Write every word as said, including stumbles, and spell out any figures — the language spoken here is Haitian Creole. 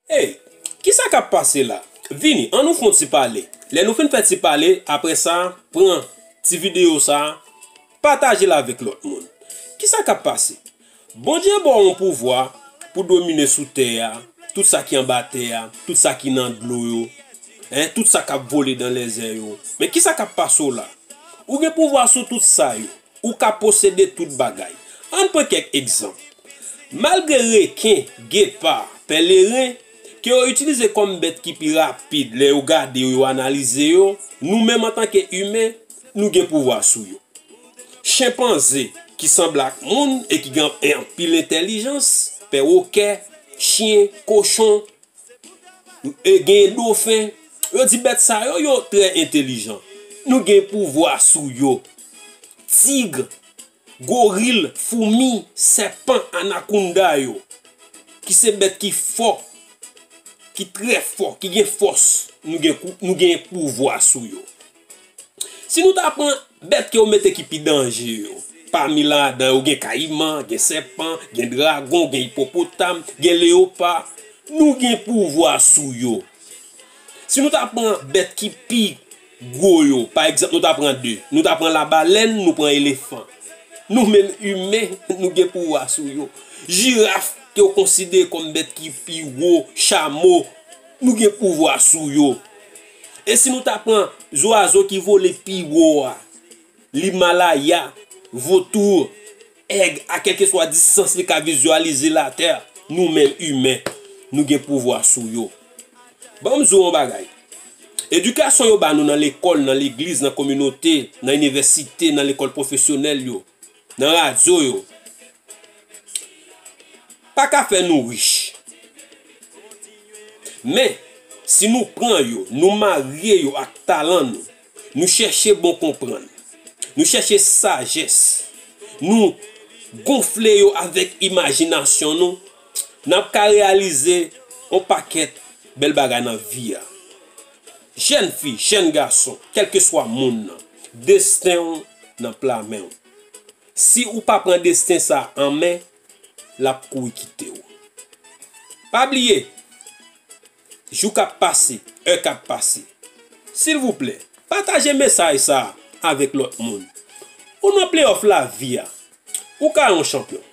Ey, kisa k ap pase la? Vini, ann nou fè yon ti pale. Lè nou fin fè ti pale, apre sa, pran ti videyo sa, pataje l avèk lòt moun. Kisa k ap pase? Bondye ba w yon pouvwa pou domine sou tè a, tout sa ki anba tè a, tout sa ki nan dlo yo, en, tout sa k ap vole dan lèzè yo. Men kisa k ap pase w la? Ou gen pouvwa sou tout sa yo. Ou ka posede tout bagay. Ann pran kèk egzanp. Malgre reken, gepa, pèleren, ke yo itilize kòm bèt ki pi rapid lè yo gade yo, yo analize yo, nou menm antanke imen, nou gen pouvwa sou yo. Chenpanze, ki sanble ak moun e ki gen anpil entèlijans, pèwokè, chen, kochon, e genyen dofen. Yo di bèt sa yo, yo trè entèlijan. Nou gen pouvwa sou yo. Tig, goril, foumi, sèpan, anakounda yo, ki se bèt ki fò, ki trè fò, ki gen fòs, nou gen kou-, nou gen pouvwa sou yo. Si nou ta pran bèt ke yo mete ki pi danje yo, pami ladan yo gen kayiman, gen sèpan, gen dragon, gen ipopotam, gen leyopa, nou gen pouvwa sou yo. Si nou ta pran bèt ki pi gwo yo, pa egzanp, nou ta pran de, nou ta pran labalèn, nou pran elefan. Nou menm imen, nou gen pouvwa sou yo. Jiraf, ke yo konsidere kòm bèt ki pi wo, chamo, nou gen pouvwa sou yo. E si nou ta pran zwazo ki vole pi wo a, Limalaya, votou, èg, a kèlkeswa distans li ka vizyalize latè, nou menm imen, nou gen pouvwa sou yo. Ban m di w yon bagay. Edikasyon yo ba nou nan lekòl, nan legliz, nan kominote, nan inivèsite, nan lekòl pwofesyonèl yo, nan radyo yo, pa ka fè nou rich. Men, si nou pran yo, nou marye yo ak talan nou, nou chèche bon konprann, nou chèche sajès, nou gonfle yo avèk imajinasyon nou, n ap ka reyalize yon pakèt bèl bagay nan vi a. Jèn fi, jèn gason, kèlkeswa moun nan, desten w nan pla men w. Si ou pa pran desten sa an men, l ap kouri kite w. Pa bliye, jou k ap pase, è k ap pase. Silvouplè, pataje mesaj sa a avèk lòt moun. Ou nan playoff lavi a, ou ka yon chanpyon.